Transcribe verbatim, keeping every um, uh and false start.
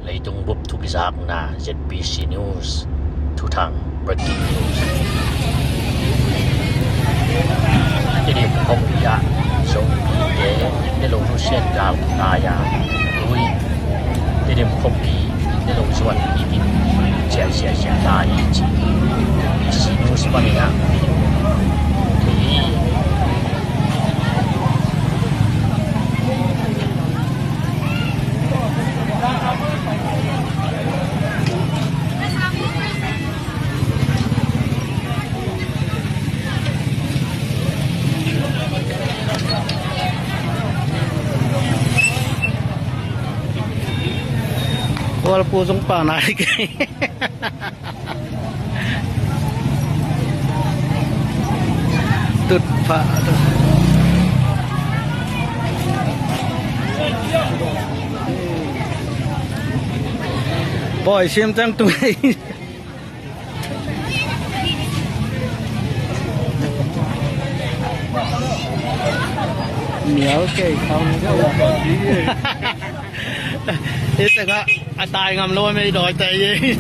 Leitung bup thukizakna Z B C News, thuthang, breaking news. Tedim khawpi ah Zomipite ne lo nusiat gal lai-a, ui, Tedim khawpi ne lo zuan i cian siasia lai i ci. B C News panin ah. Kualpu zong pa nai kei. Tut pha. Boy, sim tang tu. Mial kei khang. Ita ka atai ngam lo mei doi ta ye.